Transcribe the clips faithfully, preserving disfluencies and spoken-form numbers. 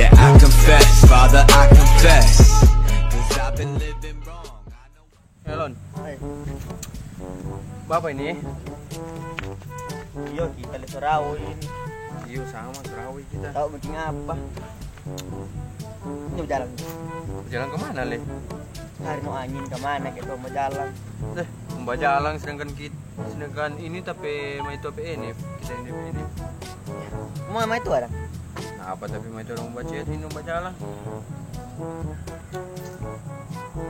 Yeah, I confess, Father, I confess. 'Cause I've been living wrong. I know. Elon. Hai. Bapa ini? Iyo, kita le Sarawi ini. Iyo, sama Sarawi kita. Tahu bikin apa? Ini jalan. Jalan kemana, Le? Hari mau angin kemana kita mau jalan? Eh, mau jalan sedangkan kita Sedangkan ini tapi mai tu apa ini? Kita ini apa ini? Mau mai tu orang? Nah, apa tapi mai tu orang baca ini baca lah.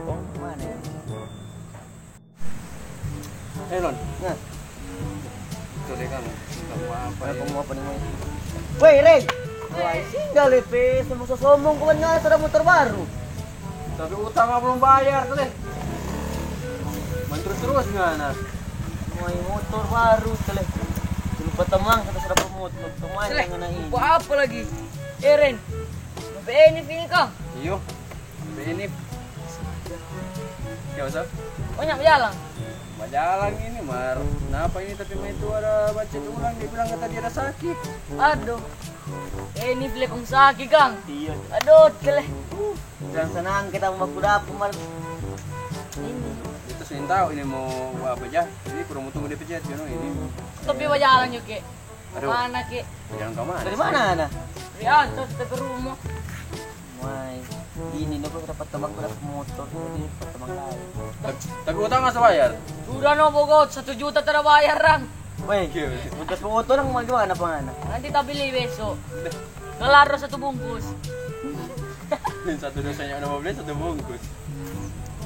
Oh, mana ya? Eh, Lon. Nah. Itu deh kamu. Kamu apa? Kamu apa nih? Woi, Rey. Woi, singgah lepe, semua sombong kau nggak ada motor baru. Tapi utang belum bayar tu deh. Main terus-terus gimana? Mai motor baru tu leh. Lupa temang kata sudah motor. Kemana Leh, yang ngana ini? Lupa apa lagi? Eren, sampai ini sini kang? Iyo, sampai ini. Ya masa? Banyak jalan. Banyak jalan ini mar. Kenapa ini tapi main itu ada baca ulang dia bilang kata dia ada sakit. Aduh. Eh, ini beli kong saki kang. Iya. Aduh, keleh. Bilang senang kita mau baku dapur mar. Ini. Kita sini tahu ini mau apa aja. Ini kurang mau tunggu dia pecat, you know, ini. Tapi mau jalan yuk ke. Aduh. Mana ke? Jalan ke mana? Dari mana, Ana? Dari atas kita ke rumah. Mai, ini no, dapat teman, dapat motor, jadi dapat teman lain. Tapi, tapi utang masa bayar? Sudah no, bogot, satu juta tidak bayar, Rang. Weh, untuk motor yang mau gimana, pangana? Nanti tak beli besok. Kelar satu bungkus. Satu dosanya udah mau beli satu bungkus.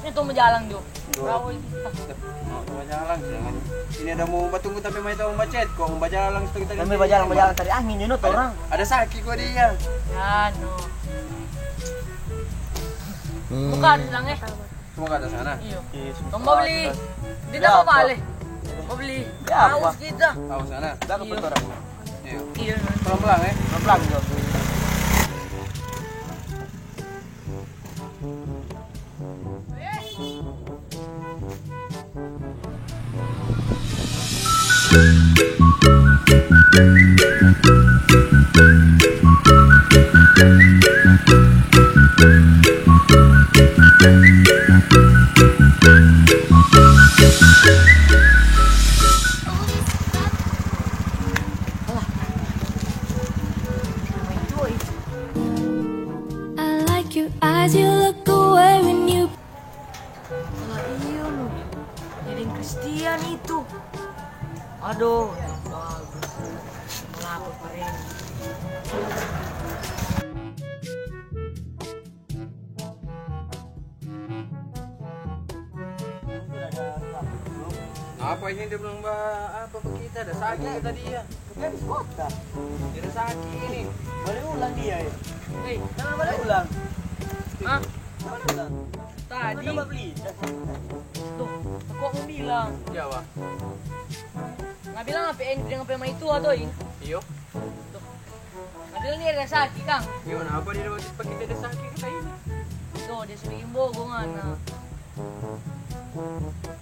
Ini tuh mau jalan, Jo. Tuh. Mau jalan, jangan. Ini ada mau batunggu tapi mai tahu macet kok, mau bajalang situ kita. Kami bajalang, bajalang cari angin, you know, orang. Ada saki kok dia. Ya, no. Bukan, bilang, eh. Semua ke atas sana? Iya. Iya, semua. Mau beli. Dia tak apa, Le. Mau beli. Ya, apa? Haus kita. Haus sana? Iya. Iya. Iya. Pelan-pelan, eh. Pelan-pelan, Jo. I like your eyes, you look away when you. Salah iyo lu. Jadi Kristian itu. Aduh, bagus. Lapor pa Reni. Apa ini dia bilang ba apa pa kita ada sakit kata dia. Dia habis kota. Dia ada sakit ini. Balik ulang dia ya. Hei, jangan balik ulang. Hah? Balik ulang. Tadi. Mana beli? Tuh, aku mau bilang. Ya, Wak. Nggak bilang apa yang dengan pemain itu atau ini? Iyo. Tuh. Nggak bilang dia ada sakit, Kang. Iyo, kenapa dia ada pakai ada sakit kita ini? Tuh, dia sering bohong, anak.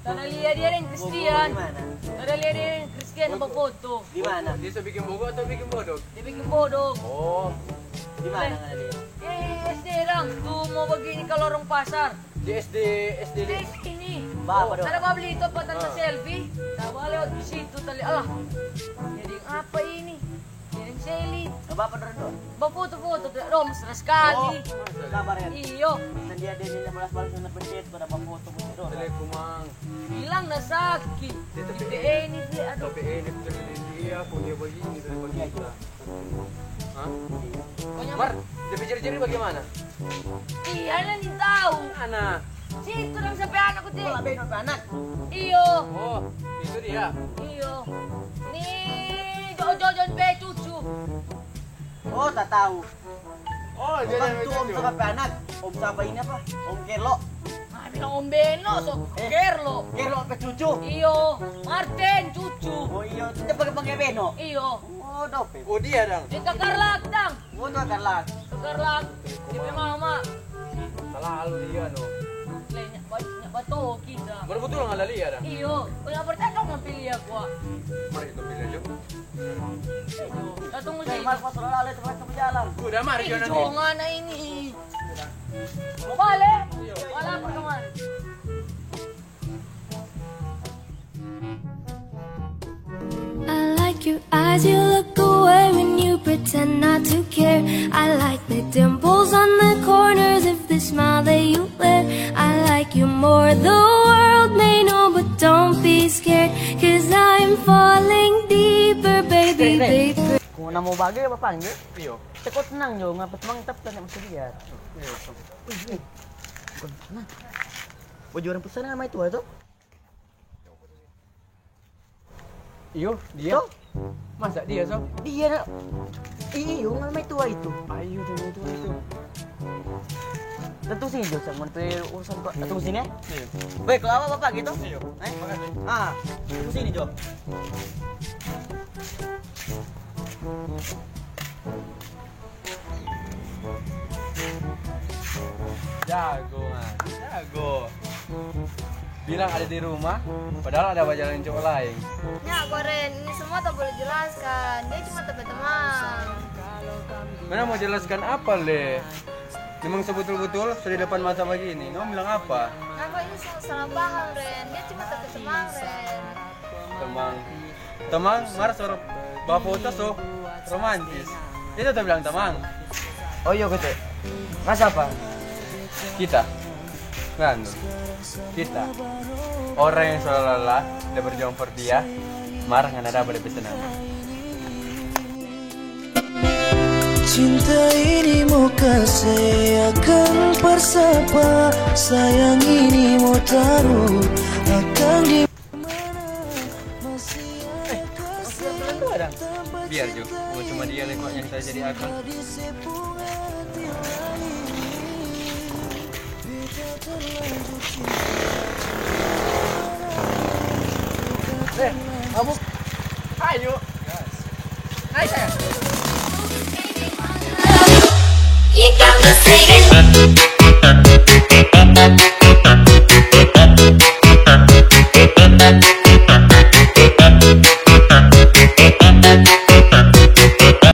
Tara lia dia deng Kristian. Tara lia dia deng Kristian bafoto. Di mana? Dia so bikin bogo atau bikin bodok? Dia bikin bodok. Oh. Di mana ngana lia? Eh, S D dang. Tu mo bagini ka lorong pasar. Di S D, S D. Di sini. Ba apa dong? Tara babli itu apa tanta Selvi? Tara ba lewat di situ tali. Alah. Jadi apa ini? Kirim Seli. Apa apa dulu? Bafoto-foto tu, aduh, mesra sekali. Oh, sabar ya. Iyo. Kan dia dia dia balas-balas dengan pencet pada bafoto-foto doang. Tele kumang. Bilang na saki. Di P N itu, aduh. Tapi ini dia, aku dia begini dari pagi kita. Hah? Mar, dia pikir jadi bagaimana? Iya, nanti tahu. Mana? Situ dong sampai anak kuti. Bola beno pe anak. Iyo. Oh, itu dia. Iyo. Ni jojo jon pe cucu. Oh, tak tahu. Oh, dia. Bukan ada tu om cucu. Siapa pe anak? Om siapa ini apa? Om Kerlo. Ah, bilang Om Beno, so Kerlo. Kerlo pe cucu. Iyo, Martin cucu. Oh iyo, kita pakai pakai Beno. Iyo. Oh, dope. Oh, dia dang. Dia kakarlak dang. Gua tuh akan lak. Tegar lang. Dia pe mama. Selalu dia no. Le, nyak ba-, nyak bato kita. Baru betul nggak lali ya dah. Iyo, kau nggak percaya kau mau pilih ya gua. Mari kita pilih aja. Iyo, datang Eh, sini. Mas, pas lo lale, tempat kamu Udah, mari, Ih, Jonan, nih. Jangan, ah, ini. Mau balik? Mau lapor kemana? I like your eyes, you look away when you pretend not to care. I like the dimples on the corners of the smile that you wear. I like you more, the world may know, but don't be scared, 'cause I'm falling deeper, baby, Hey, hey. Deeper. Kung na mo bagai, apa pangge? Iyo. Ceko tenang jo, ngapa tenang, tapi tanya mesti dia. Iyo. Wih, wih. Bukan tenang. Baju orang pusana mai tua tu? Iyo, dia. Tuh. Masa dia, so? Dia na. Iyo, ngamai tua itu. Ayo, dia mai tua itu. Tentu sini jo, sama pe urusan kok. Tunggu sini, ya. Iyo. Baik, kalau apa, Bapak, gitu? Iyo. Eh? Makasih. Ah, tunggu sini jo. Jago, man. Jago. Bilang ada di rumah, padahal ada bajalan cowok lain. Nya, Goren, ini semua tak boleh jelaskan. Dia cuma teman-teman. Mana mau jelaskan apa, le? Memang sebetul-betul sudah di depan mata begini. Kamu bilang apa? Ngapa ini semua salah paham, Ren? Dia cuma teman-teman, Ren. Temang. Temang, mar so bafoto so romantis. Itu tu bilang temang. Oh iyo, kete. Ngasa apa? Kita. Nganu. Kita. Orang yang so lelah, dia berjuang for dia, mar ngana dapa depe senang. Cinta ini mo kase akang pa sapa, sayang ini mo taru akang di Biar jo, bukan cuma dia le kok yang saya jadi akang. Eh, mabuk. Ayo. Naik, sayang.